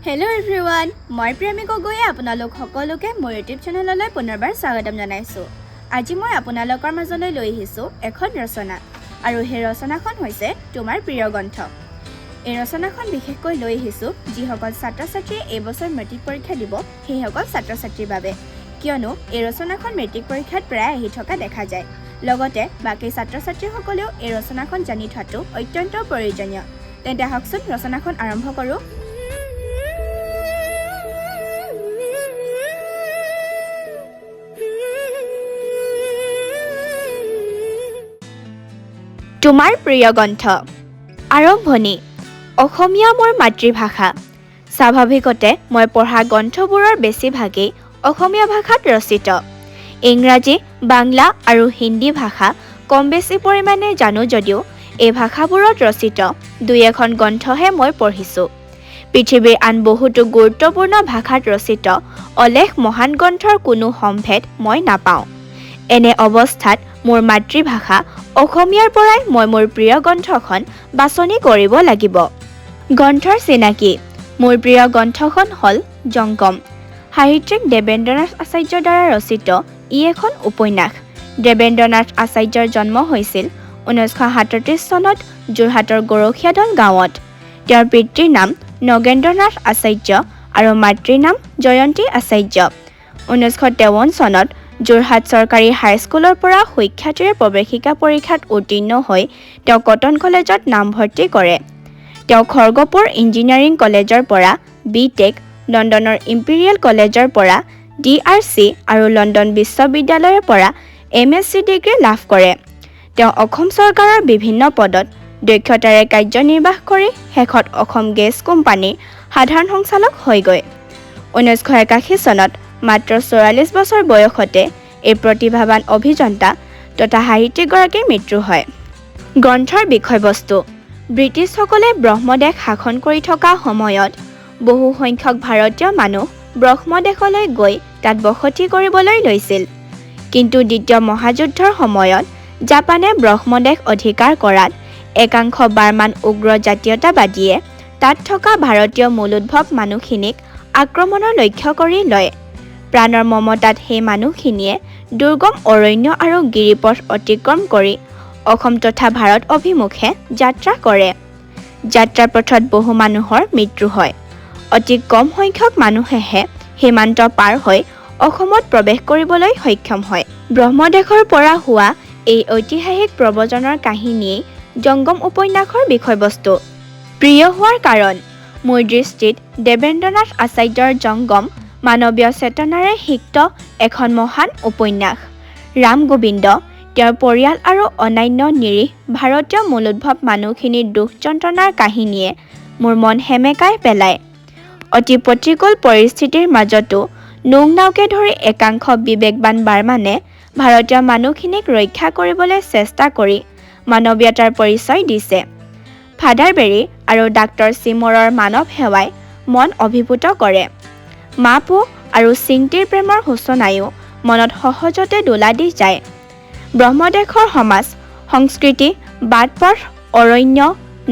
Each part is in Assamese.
হেল্ল' এভৰিৱান, মই প্ৰেমী গগৈয়ে আপোনালোক সকলোকে মোৰ ইউটিউব চেনেললৈ পুনৰবাৰ স্বাগতম জনাইছোঁ। আজি মই আপোনালোকৰ মাজলৈ লৈ আহিছোঁ এখন ৰচনা আৰু সেই ৰচনাখন হৈছে তোমাৰ প্ৰিয় গ্ৰন্থ। এই ৰচনাখন বিশেষকৈ লৈ আহিছোঁ যিসকল ছাত্ৰ ছাত্ৰীয়ে এইবছৰ মেট্ৰিক পৰীক্ষা দিব, সেইসকল ছাত্ৰ ছাত্ৰীৰ বাবে, কিয়নো এই ৰচনাখন মেট্ৰিক পৰীক্ষাত প্ৰায় আহি থকা দেখা যায়। লগতে বাকী ছাত্ৰ ছাত্ৰীসকলেও এই ৰচনাখন জানি থোৱাটো অত্যন্ত প্ৰয়োজনীয়। তেন্তে আহকচোন, ৰচনাখন আৰম্ভ কৰোঁ। তোমাৰ প্ৰিয় গ্ৰন্থ। আৰম্ভণি। অসমীয়া মোৰ মাতৃভাষা। স্বাভাৱিকতে মই পঢ়া গ্ৰন্থবোৰৰ বেছিভাগেই অসমীয়া ভাষাত ৰচিত। ইংৰাজী, বাংলা আৰু হিন্দী ভাষা কম বেছি পৰিমাণে জানো যদিও এই ভাষাবোৰত ৰচিত দুই এখন গ্ৰন্থহে মই পঢ়িছোঁ। পৃথিৱীৰ আন বহুতো গুৰুত্বপূৰ্ণ ভাষাত ৰচিত অলেখ মহান গ্ৰন্থৰ কোনো সম্ভেদ মই নাপাওঁ। এনে অৱস্থাত মোৰ মাতৃভাষা অসমীয়াৰ পৰাই মই মোৰ প্ৰিয় গ্ৰন্থখন বাছনি কৰিব লাগিব। গ্ৰন্থৰ চিনাকি। মোৰ প্ৰিয় গ্ৰন্থখন হ'ল জংগম। সাহিত্যিক দেৱেন্দ্ৰনাথ আচাৰ্যৰ দ্বাৰা ৰচিত ই এখন উপন্যাস। দেৱেন্দ্ৰনাথ আচাৰ্যৰ জন্ম হৈছিল 1937 চনত যোৰহাটৰ গৰখীয়াদল গাঁৱত। তেওঁৰ পিতৃৰ নাম নগেন্দ্ৰনাথ আচাৰ্য আৰু মাতৃৰ নাম জয়ন্তী আচাৰ্য। 1953 চনত যোৰহাট চৰকাৰী হাইস্কুলৰ পৰা সুখ্যাতিৰে প্ৰৱেশিকা পৰীক্ষাত উত্তীৰ্ণ হৈ তেওঁ কটন কলেজত নামভৰ্তি কৰে। তেওঁ খড়গপুৰ ইঞ্জিনিয়াৰিং কলেজৰ পৰা বি টেক, লণ্ডনৰ ইম্পেৰিয়েল কলেজৰ পৰা ডি আৰ চি আৰু লণ্ডন বিশ্ববিদ্যালয়ৰ পৰা এম এছ চি ডিগ্ৰী লাভ কৰে। তেওঁ অসম চৰকাৰৰ বিভিন্ন পদত দক্ষতাৰে কাৰ্যনিৰ্বাহ কৰি শেষত অসম গেছ কোম্পানীৰ সাধাৰণ সঞ্চালক হয়গৈ। 1981 চনত মাত্ৰ 44 বছৰ বয়সতে এই প্ৰতিভাৱান অভিযন্তা তথা সাহিত্যিকগৰাকীৰ মৃত্যু হয়। গ্ৰন্থৰ বিষয়বস্তু। ব্ৰিটিছসকলে ব্ৰহ্মদেশ শাসন কৰি থকা সময়ত বহু সংখ্যক ভাৰতীয় মানুহ ব্ৰহ্মদেশলৈ গৈ তাত বসতি কৰিবলৈ লৈছিল। কিন্তু দ্বিতীয় মহাযুদ্ধৰ সময়ত জাপানে ব্ৰহ্মদেশ অধিকাৰ কৰাত একাংশ বাৰ্মান উগ্ৰ জাতীয়তাবাদীয়ে তাত থকা ভাৰতীয় মূলোদ্ভৱ মানুহখিনিক আক্ৰমণৰ লক্ষ্য কৰি লয়। প্ৰাণৰ মমতাত সেই মানুহখিনিয়ে দুৰ্গম অৰণ্য আৰু গিৰিপথ অতিক্ৰম কৰি অসম তথা ভাৰত অভিমুখে যাত্ৰা কৰে। যাত্ৰাৰ পথত বহু মানুহৰ মৃত্যু হয়। অতি কম সংখ্যক মানুহেহে সীমান্ত পাৰ হৈ অসমত প্ৰৱেশ কৰিবলৈ সক্ষম হয়। ব্ৰহ্মদেশৰ পৰা হোৱা এই ঐতিহাসিক প্ৰব্ৰজনৰ কাহিনীয়েই জংগম উপন্যাসৰ বিষয়বস্তু। প্ৰিয় হোৱাৰ কাৰণ। মোৰ দৃষ্টিত দেৱেন্দ্ৰনাথ আচাৰ্যৰ জংগম মানৱীয় চেতনাৰে সিক্ত এখন মহান উপন্যাস। ৰামগোবিন্দ, তেওঁৰ পৰিয়াল আৰু অন্যান্য নিৰীহ ভাৰতীয় মূলোদ্ভৱ মানুহখিনিৰ দুখ যন্ত্ৰণাৰ কাহিনীয়ে মোৰ মন সেমেকাই পেলায়। অতি প্ৰতিকূল পৰিস্থিতিৰ মাজতো নোং নাওকে ধৰি একাংশ বিবেকবান বাৰ্মানে ভাৰতীয় মানুহখিনিক ৰক্ষা কৰিবলৈ চেষ্টা কৰি মানৱীয়তাৰ পৰিচয় দিছে। ফাদাৰ বেৰী আৰু ডাক্তৰ চিমৰৰ মানৱ সেৱাই মন অভিভূত কৰে। মা-পো আৰু চিংটিৰ প্ৰেমৰ সূচনায়ো মনত সহজতে দোলা দি যায়। ব্ৰহ্মদেশৰ সমাজ, সংস্কৃতি, বাট-পথ, অৰণ্য,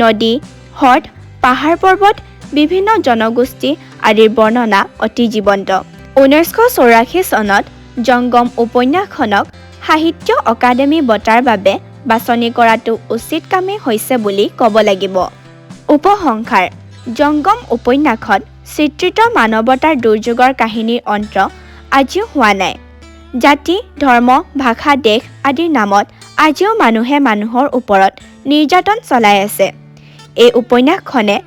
নদী, হ্ৰদ, পাহাৰ-পৰ্বত, বিভিন্ন জনগোষ্ঠী আদিৰ বৰ্ণনা অতি জীৱন্ত। 1984 চনত জংগম উপন্যাসখনক সাহিত্য অকাডেমী বঁটাৰ বাবে বাছনি কৰাটো উচিত কামেই হৈছে বুলি ক'ব লাগিব। উপসংহাৰ। জংগম উপন্যাসত চিত্ৰিত মানৱতাৰ দুৰ্যোগৰ কাহিনীৰ অন্ত আজিও হোৱা নাই। জাতি, ধৰ্ম, ভাষা, দেশ আদিৰ নামত আজিও মানুহে মানুহৰ ওপৰত নিৰ্যাতন চলাই আছে। এই উপন্যাসখনে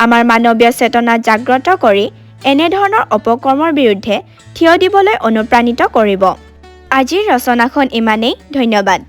আমাৰ মানৱীয় চেতনা জাগ্ৰত কৰি এনেধৰণৰ অপকৰ্মৰ বিৰুদ্ধে থিয় দিবলৈ অনুপ্ৰাণিত কৰিব। আজিৰ ৰচনাখন ইমানেই, ধন্যবাদ।